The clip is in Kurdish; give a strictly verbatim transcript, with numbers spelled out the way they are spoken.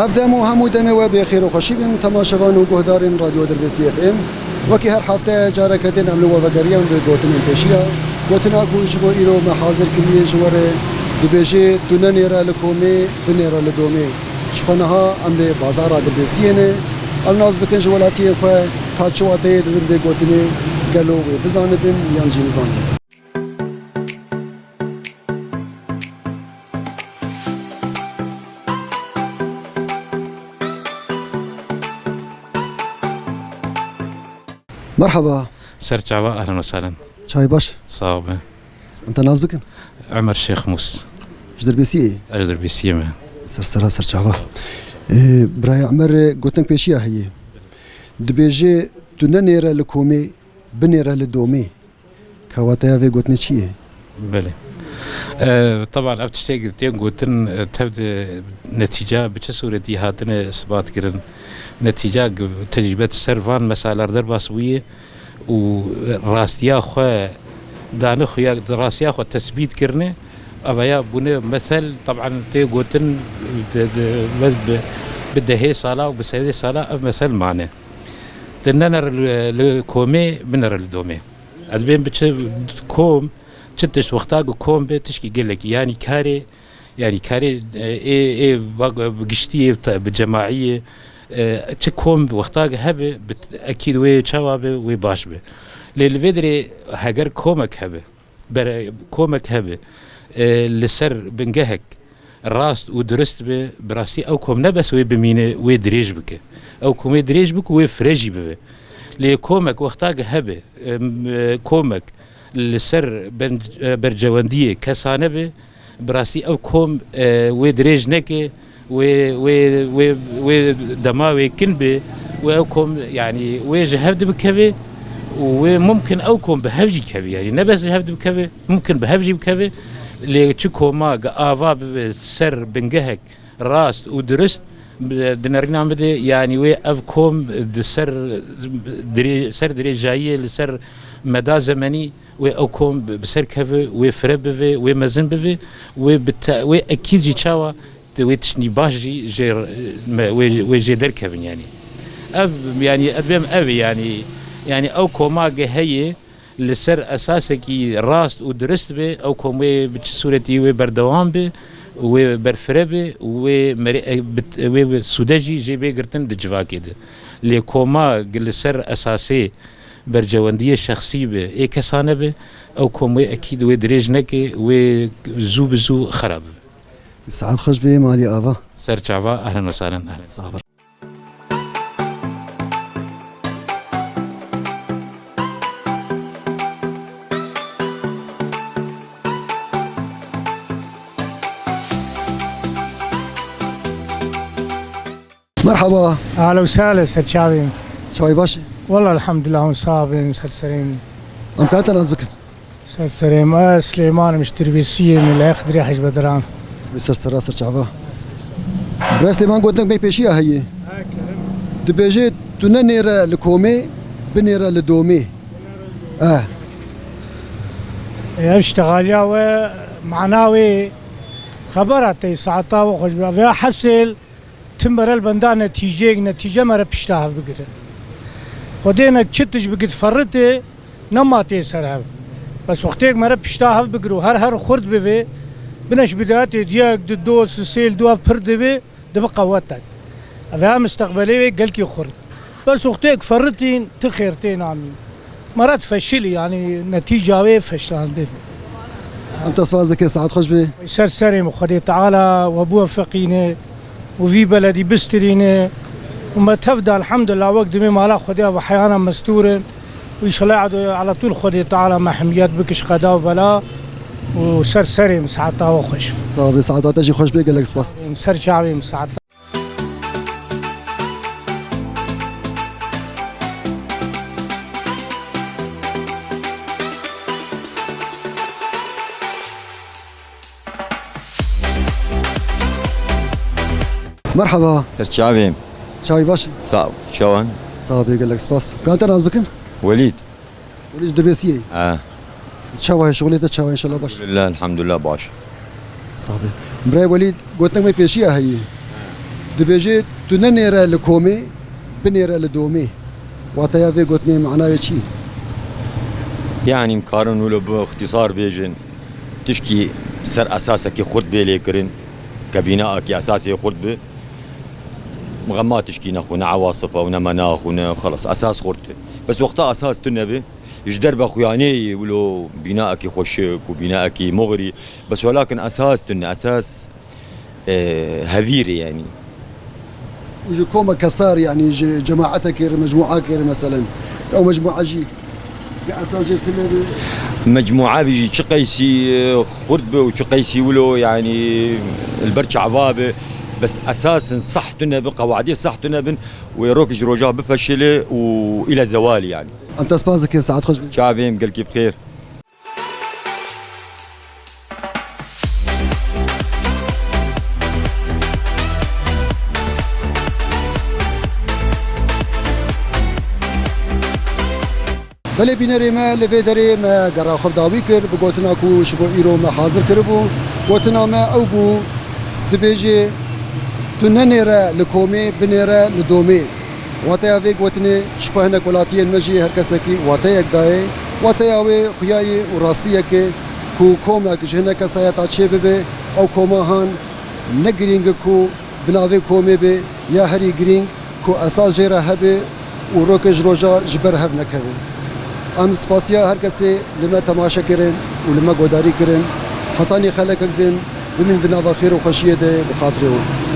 Ev dem û hemû demê we bê xêr û xweşî bin, temaşevan û guhdarên Radyo Dirbêsî F M. Wekî her hefte careke din em li we vegeriyan bi gotinên pêşiya. Gotina ku ji bo îro me hazir kiriye ji we re dibêje, tu nenêre li komê, binêre li domê. Ji xwe niha em li bazara Dirbêsiyê ne. Em nas bikin ji welatiyên xwe ka çi wateyê didin vê gotinê, gelo wê bizanibin yan jî nizanibin. Merhaba. Ser çava, ehlen ve sehlen. Çay baş. Sağ ol be. Em te nas bikin? Ömer Şêxmûs. Ji Dirbêsiyê yî? Ez Dirbêsiyê me. Ser sera ser çava. Ee, birayê Ömer, gotin pêşiya heye. Dibêje, tu nenêre li komê, binêre li domê. Ka wateya vê gotinê çi ye? Belê. E, teban ev tiştê tên gotin, e, tev de netîca bi çi sûretî hatine isbat kirin? Netîca gi-, tecrîbe di ser van mesalar derbas bûye û rastiya xwe dane xuya, rastiya xwe tesbît kirine. Ev ya bûne mesel, teban tê gotin de, de, bi, bi dehê sala û bi sedê sala ev mesel mane. Tu nenere li, li komê, binere li domê. Ez dibêm bi çi kom, çi tişt wexta ku kom be tişkî gelekî. Yanî karê, yanî karê, e, ê, ê, bak, bi giştî yê, bi te-, bi cemaî yê, e, çi kom wexta ku hebe, bi t-, ekîd wê çawa be, wê baş be. Lê li vê derê heger komek hebe, bere-, komek hebe, e, li ser bingehek rast û durist be, bi rastî ew kom ne bes wê bimîne, wê dirêj bike. Ew kom wê dirêj bike, wê fire jî bibe. Lê komek wexta ke hebe, em, e, komek li ser ben-, e, bercewendiyê kesane be, bi rastî ew kom, e, wê dirêj neke, wê, wê, wê, wê dema wê kin be, wê ew kom, yanî wê ji hev dibikeve û wê mumkin ew kom bi hev jî keve. Yanî ne bes ji hev dibikeve, mumkin bi hev jî bikeve. Lê çi koma ge ava bibe ser bingehek rast û durist, bi-, di nerîna min de, yanî wê ev kom di ser dirê-, ser dirêjayiyê li ser meda zemenî, wê ew kom bi, bi ser keve, wê fire bive, wê mezin bive, wê bi te-, wê ekîd jî çawa, di wê tiştî baş jî jê, me, wê, wê jê derkevin yanî. Ev, yanî, ez dibêm ev e yanî, yanî ew koma ge heye, li ser esasekî rast û dirist be, ew kom wê bi çi sûretî wê berdewam be, wê berfire be, wê merê-, e, bit-, wê sûde jî jê bê girtin di civakê de. Lê koma li ser esasê bercewendiyê şexsî be, ê kesane be, ew kom wê ekîd wê dirêj neke, wê zû bi zû xera bibe. Saet xweş be, malî ava. Ser çava, ehlen ve sahlen, ehlen. Sağ ol. Merhaba. Ahla û sahla, ser çavên. Çavê baş e? Walla elhamdulillah, hûn sax bin, ser serê min. Em karin te nas bikin? Ser serê me, Silêman im, ji Tirbêsiyê me, li Xdirê Hej Bediran. Wî ser sera ser çava. Birayê Silêman, gotinek me pêşiya heye. Dibêje, tu ne nêre li komê, binêre li domê. Eh. Ev ştexaliya we, mana wê, xebera te saeta we xweş be. Vêya hesêl, Tim mere li benda netîceyek, netîce mere pişta hev bigire. Xwedê nek çi tişt bigit ferritê, nema tê ser hev. Bes wextêk mere pişta hev bigir û her her xurt bivê, bine ji bidayetê duyek, du, do, sisêl, du ev pir dibê, dibi qewetek. Ev ya misteqbelê wê gelkî xurt. Bes wextêk ferritîn, ti xêr tê namîn. Meret feşilî, yanî netîca wê feşlandin. Em te spas dikin, saet xweş be. Ser serê min, Xwedê Teala we biwefeqîne û vî beledî bistirîne û me tev de elhamdulillah wek dimê mala Xwedê ve heyana mestûr in û înşallah ala tûl Xwedê Teala me himiyet bike ji qeda û bela û ser serê min, saeta we xweş. Sağ be, saeta te jî xweş be, gelek spas. Ser çavê min, saeta. Merhaba. Ser çavê. Çavê baş? Sağ ol. Çawan? Sağ be, gelek spas. Karin te nas bikin? Welîd. Welîd ji Dirbêsiyê. Ha. Çawa ye, şixulê te çawa, înşallah baş? Elhamdulillah, elhamdulillah baş. Sağ be. Birayê Welîd, gotinek me pêşiya heye. Dibêje, tu nenêre li komê, binêre li domê. Wateya vê gotinê manayê çi? Yani, em karin wilo bi ixtîsar bêjin, tişkî ser esasekî xurt bê lêkirin, ke bînaekî esasê xurt bi, xema tişkî nexwe, ne ewasif e û ne menax û ne xelas, esas xurt e. Bes wexta esas tune bi, ji derbe xuyanê yê wilo bînaekî xweşik û bînaekî moxrî, bes welakin esas tune, esas e, hevîrê, yanî. Û ji komeke sar, yanî ji cemaetekê re, mecmuakê re, meselen, ew mecmua jî bi esas jê tune be. Mecmua bî jî çi qeysî, e, xurt be û çi qeysî wilo, yanî, li ber çava be, bes esasin sah tune bi, qewadê sah tune bin, wê rok ji roja bifeşile û île zewalî, yanî. Em te spas dikin, saet xweş be. Çavêm, gelkî bi xêr. Belê bînerê me, li vê derê me gera xwe bi dawî kir, bi gotina ku ji bo îro me hazir kiribû. Gotina me ew bû, dibêje, tu nenêre li komê, binêre li domê. Wateya vê gotinê ji xwe hinek welatiyên me jî her kesekî wateyek dayê. Wateya wê xuya ye û rastiyek e ku komek ji hineke sayeta çêbibe, ew koma han ne girîng e ku bi navê komê be, ya herî girîng ku esas jê re hebe û roke ji roja ji ber hev nekeve. Em spasiya her kesê li me temaşe kirin û li me godarî kirin. Hetanî xelekek din bimîn di nava xêr û xweşiyê de bi xatirê wan.